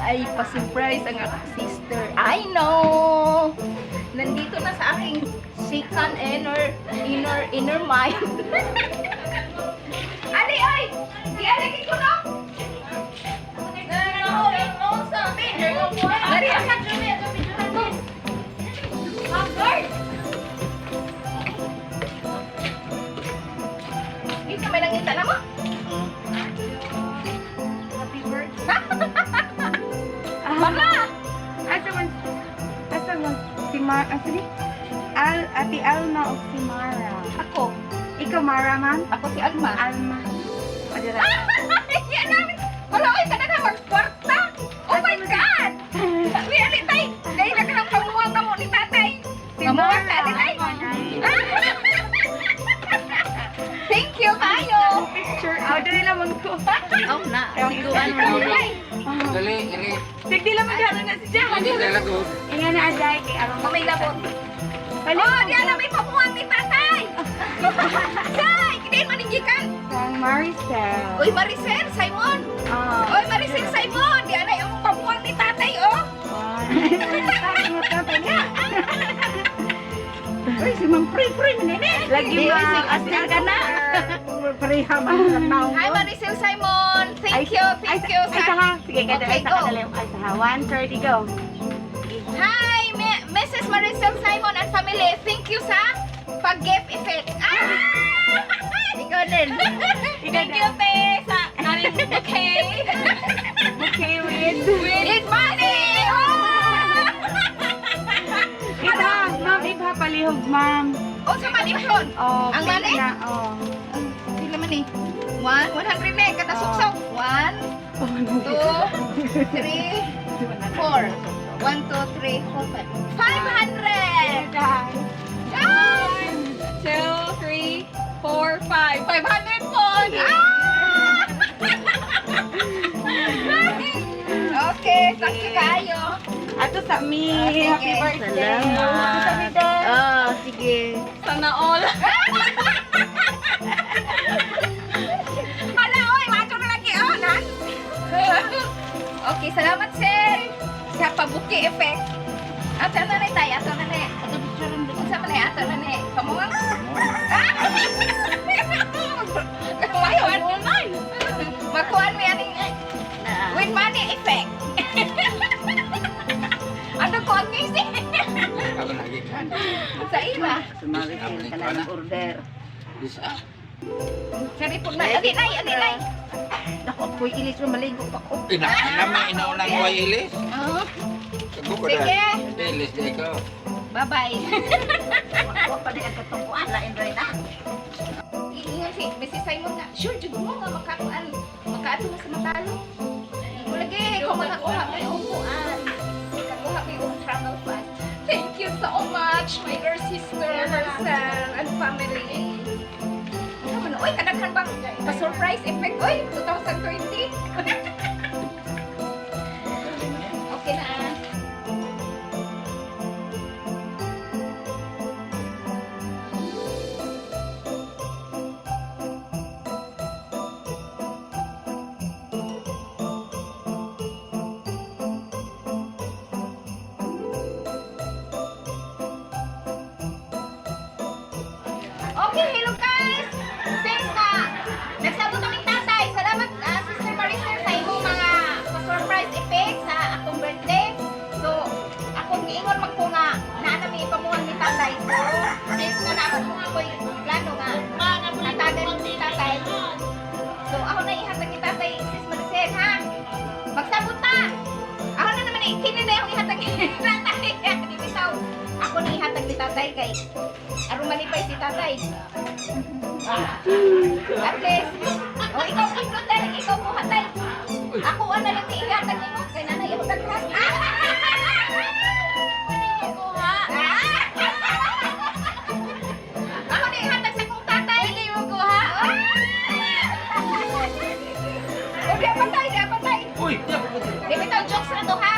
Ay pa-surprise ang akong sister. I know! Nandito na sa aking second inner mind. Ali, ay! Di ali ko no? Dari ka. Ito may nangita na mo? Happy birthday. Mama! Asa man, asa man, si Mar, asa ni? Al, Ate Alma o si Mara? Ako. Ikaw Mara, ma'am? Ako si Alma. Alma. O, dira. Yan namin. Wala, oy, kada na magkwarta. Oh my God! Sabi, ali, tay. Dahil na ka ng pamuwang na mo ni tatay. Si Pamuwang ka, Mara. ali, tay. Thank you, kayo. Picture. Oh, dali lang ko. Oh, na. Siguan mo na. Ay, Dali, iri. Sige lang magharo na si Jack. Hindi talaga. Inga na aday kay aron Mamay labot. Oh, di na may pamuwang ni tatay. Say, kidain maninggikan. Sang Maricel. Uy, Maricel, Simon. Ah. Uy, Maricel, Simon. Di na yung pamuwang ni tatay, oh. Uy, si Ma'am Pre, Pre, manini. Lagi Di, ma. si Astel ka na. Pareha man sa tao. Hi, Maricel, Simon. Thank you, thank you. Ay, saka. Sige, kada Okay, ay, saka go. dali. Ay, saka. 1:30, go. Hi, Mrs. Maricel Simon and family. Thank you sa pag-gift effect. Ah! Ikaw din. Thank you, te, sa aming bouquet. Okay, with. With money! Oh! Iba, ma'am, iba palihog, ma'am. Oh, sa money yun. Oh, Ang pink money? Na, oh. Pila man eh. One, 100 na eh. Katasuksok. One, two, three, four. One, two, three, four, five. 500! Ah! Two, three, four, five. 500 po! Ah! Okay, thank you kayo. Ato sa mi. Ah, sige. Happy birthday. Salamat. Ato sa mi, Del. Ah, sige. Sana all. Hala, oy, macho na lagi, oh, na. Okay, salamat, sir. Sa pabuki effect. Ato na ni tayo, ato na ni. Unsa man ni, ato na ni. Kamuha. Makuan. Makuan mi aning with money effect. Ano ko ang ngisi? Ako nagikan. Sa ila. Sa Maricel ka na ng order. Bisa. Sorry po na. Adi nay, adi nay. Naku, ako'y ilis mo, maligo pa ko. Ina, nama inaunang way ilis. Oh, Sago ko Sige. na. Ilis di ko. Bye-bye. Wa pa di ang katungkuan, lain rin na. Iingon si Mrs. Simon nga, sure jud mo nga makakuan, makaadto mo sa matalo. Ko lagi ko makakuha may upuan. Makakuha may og travel fund. Thank you so much, my dear sister, Marcel, and family. Ano man, oy, kadaghan bang pa-surprise effect, oy, 2020. Okay na. Ah. Okay, hello guys! Since na nagsabot kaming tatay, salamat Sister Maricel sa imong mga pa-surprise effect sa akong birthday. So, akong giingon man ko nga naa na mi ipamuhan ni tatay. So, since na naa ko nga ko'y plano nga natagan ni tatay. So, ako na ihatag ni tatay, Sis Maricel, ha? Magsabot ta! Ako na naman eh, kini na akong ihatag ni tatay. Di bitaw. Ako na ihatag ni tatay kay aron malipay si tatay. At least, oh, ikaw ikaw tay, ikaw mo hatay. Ako ana lang ni ihatag nimo kay nanay ako daghan. Ah! Ako na ihatag sa kong tatay. Hindi mo kuha. Oh, di patay, di patay. Uy, di ako pwede. Di bitaw jokes na to ha.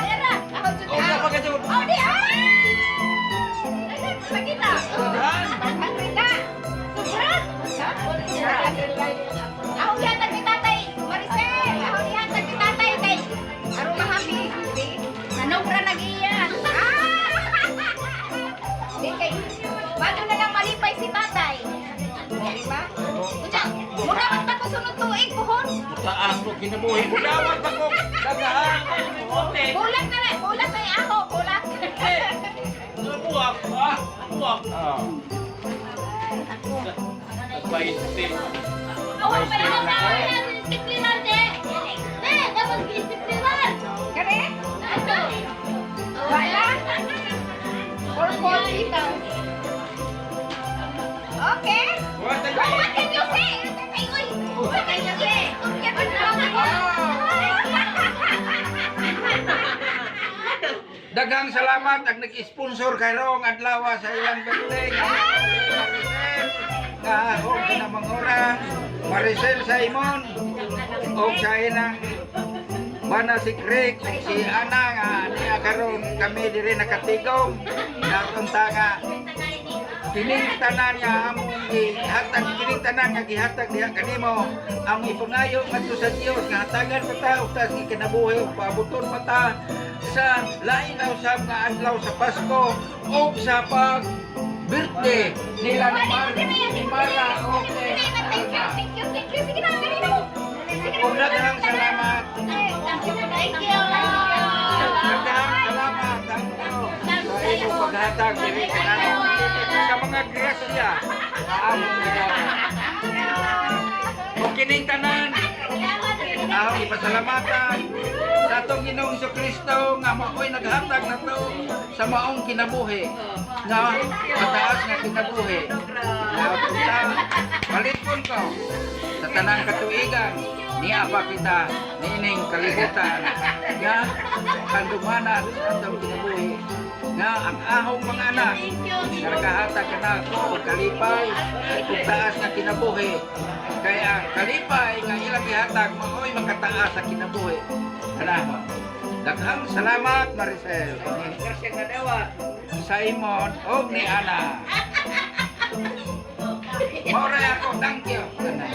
Ako jud. Oh, di ako pwede. Oh, di ah. Lagi na. Daghan. Na. Sobra. Ako gihatag ni tatay, Maricel. Ako gihatag ni tatay kay aron mahappy. kinabuhi. Budawat ako. Dagahan. Bulat na rin. Bulat na yung ako. Bulat. Buwak, ah, buwak. Oh. Nagbainte. Awan pa lang na disiplinan, te. Te, dapat disiplinan. Kare? Ano? Wala? Or 40. Okay. What the What can you say? Ay, uy! What can you say? Daghang salamat ang nag-sponsor karong adlaw sa ilang birthday. Maricel, nga og kinamanghuran. Maricel Simon og sa ilang bana si Craig ug si Ana nga niya karon kami diri nakatigom. Natunta nga kining tanan nga among gihatag, kining tanan nga gihatag diha kanimo ang ipangayo ngadto sa Dios nga hatagan pa ta og taas nga kinabuhi ug paabuton pa ta sa lain na usab nga adlaw sa Pasko ug sa pag birthday nila ni Mar ni Mara og ni Thank you, Alma. thank you, thank you. Sige na, dali na mo. Sige na. Ug daghang salamat. Thank you, thank you. Daghang salamat, thank you sa imong paghatag diri kanamo sa mga grasya nga among gidawat. Ug kining tanan ahong ipasalamatan sa atong Ginoong Kristo nga mao'y naghatag nato sa maong kinabuhi nga mataas nga kinabuhi. Nga balitkon ko sa tanang katuigan niya pa kita niining kalibutan nga kandumanan sa atong kinabuhi nga ang ahong mga anak nga nakahatag kanako og kalipay ug taas nga kinabuhi, kay ang kalipay nga ilang gihatag mao'y makataas sa kinabuhi kanahon. Daghang salamat, Maricel. Grasya nga dawa. Simon og ni Ana. Mao ra ako, thank you. Kana.